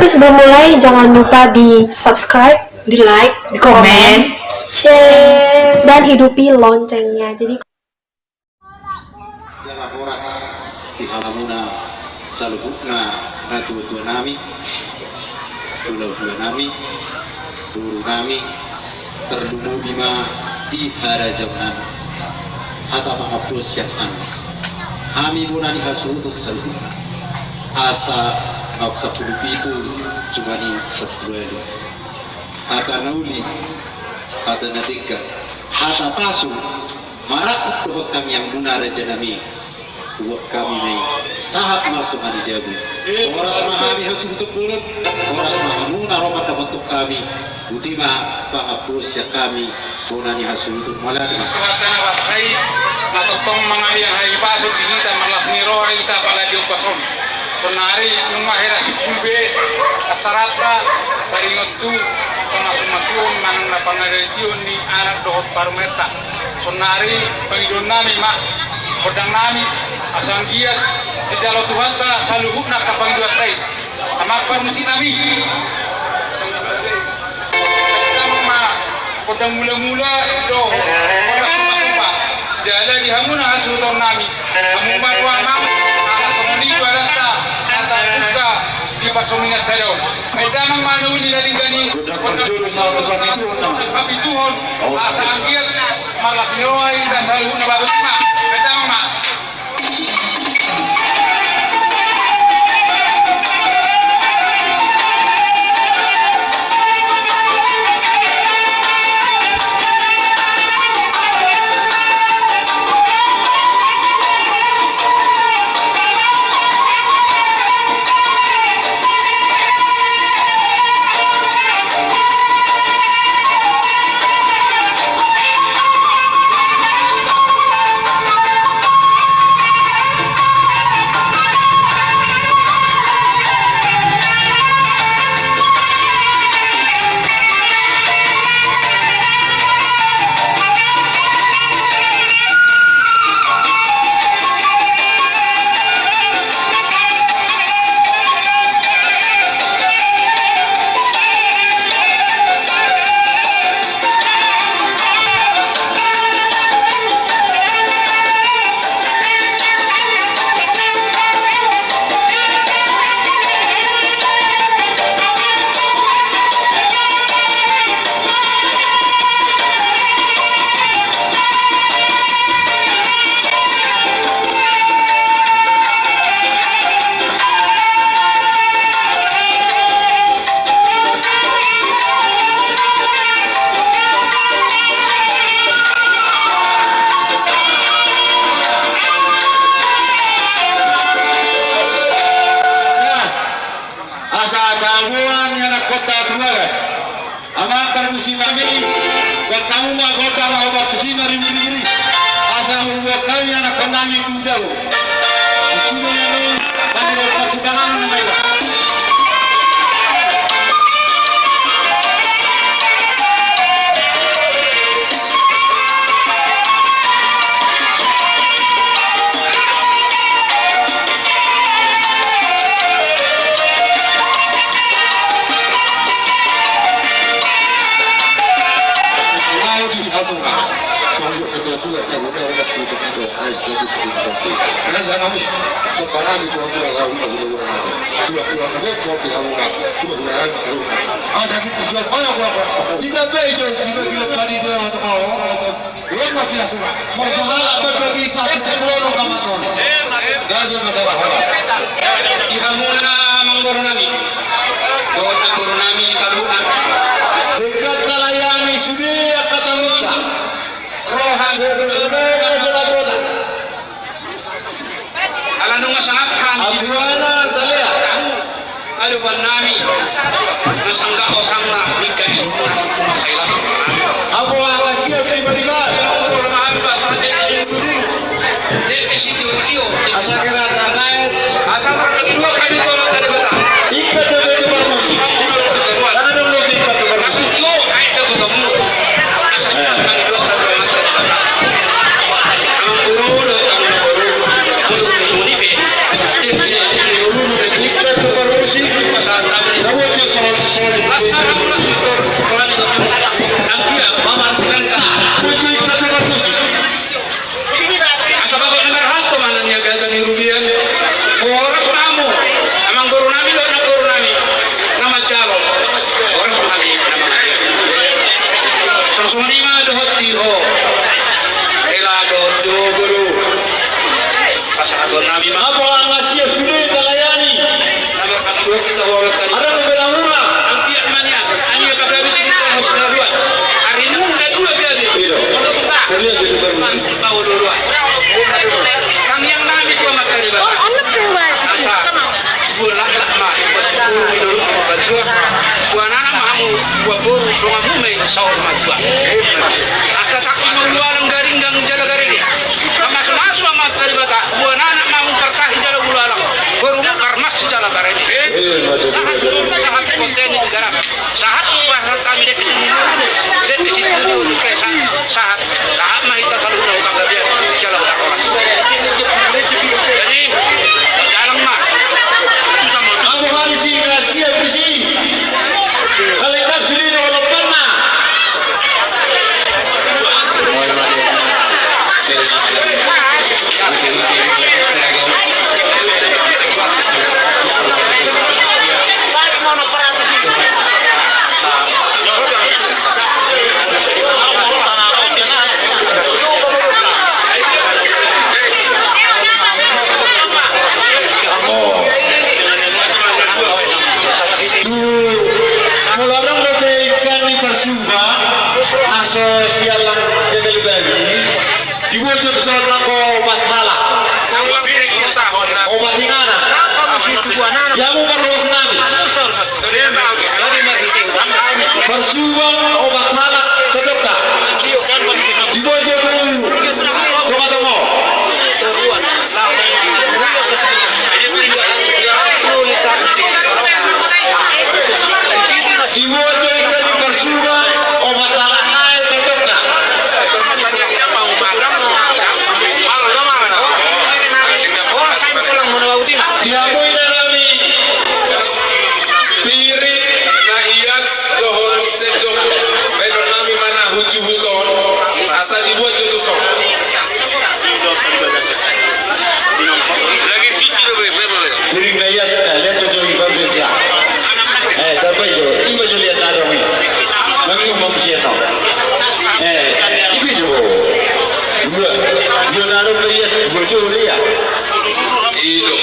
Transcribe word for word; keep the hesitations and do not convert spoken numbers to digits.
Sebelum mulai, jangan lupa di subscribe, di like, di komen, komen, share, dan hidupi loncengnya. Jadi jala horas di hamuna saluhutna natuatua nami, hulahula nami, boru nami, tarlumobi ma di harajaon nami. Hata pangampuon sian hami, hami bona ni hasuhuton saluhutna. Asa naung sampulu pitu, jumadi sampulu ualu. Hata na uli, hata na denggan, hata pasu, marangkup dohot tangiangmuna raja nami. Buat hami ma i, sahat ma tu hami jabu. Horas ma hami hasuhuton bolon, horas ma hamuna ro mandapothon hami. Boti ma pangampuon sian hami, bona ni hasuhuton, mauliate ma. Tuhan tana basa i, na tongtong mangalian hahipason di hita, marlas ni roha hita apalagi ombas on. Sonari nunga hera simpul be acaranta, taringot tu pamasumasuon manang na pangaretion ni anak dohot parumaenta. Sonari pangidoan nami ma, gondang nami, asa anggiat dijalo Tuhanta saluhutna angka pangidoanta i. Amang parmusik nami, gondang ma, gondang mulamula dohot gondang sumpasumpa. Jala di hamuna hasuhuton nami, hamu ma roha nami, ala songon i do adanta, hata buka di parsomina sada on. Bahen damang ma na uli na denggan i, gondang parjolo sahat tu hapituhon, asa anggiat marlas ni roha hita saluhutna. Bahen damang ma. Asa taboan ni anak kota Tubagas. Amang parmusik nami, buat hamu ma gondang na obat sisi na ribut-ribut i. Asa hubuat hami anakkon nami tu jabu. Sisi na ribut, tadi dari pasukan nama iba. Marsahalak bagi satu teknologi kamatong. Gabe masalah. Di hamuna amangboru nami dohot namboru nami saluhutna. Denggan talayani sude angka tamuta. Roha. Ala nunga sangap hami. Abuana salea. Adopan nami na sanggah osangna, ningka i. Apo angka siap di bariba. Asa kira tanai. Asa kami dua kami tolong dari beta. Ikat dua itu bagus. Karena dong lebih ikat dua bagus. Asa bagot na marhalto ma na niagatan ni rugian. Horas ma hamu, amangboru nami dohot namboru nami na manjalo. Horas ma hami na manjalo. Songon i ma dohot di ho. Hela dohot di ho boru. Pasahaton nami ma. Apa nga siap sude talayani? Adong do penamura. Tangiang nami tu Amanta Debata. Asa dua laklak ma, dua boru, dua anak ma hamu, dua boru, donganmu ma i saur matua. Asa tangki ma ulu alang, garinggang jala garege. Mamasumasu Amanta Debata, dua anak ma hamu partahi jala ulu alang, borumu parmasi jala barani. Sahat solu, sahat konteni di garam. Sahat tu pasahat hami dengke tu mulu, dengke situtu tu kesa. Sahat, sahat ma hita saluhutna tu panggabean jala tu parhorasan. Jadi, dalan ma. Amu hari si rahasia berisi. Kalengkap sudah di olopanna. Tu, molo adong dope ikan ni Parsuba, na so sialang jagal babi, diboto tu son nanggo opat halak. Opat inganan. Di hamu parhorasan nami. Parsuba opat halak tondongta. Diboto tu tongatonga. Diboto ikan ni Parsuba opat halak nai tondongta. Di hamu inanami, piring na ias dohot sendok, baenon nami ma na hujuhut on, asa dibuat jo tu son. Piring na ias na, lihat jo, jo, iba bisa. Eh, tambai jo, iba jo lihat adong i. Mangium ma muse no. Eh, iba jo. Dua, dua na adong na ias, dua jo lihat. Ido.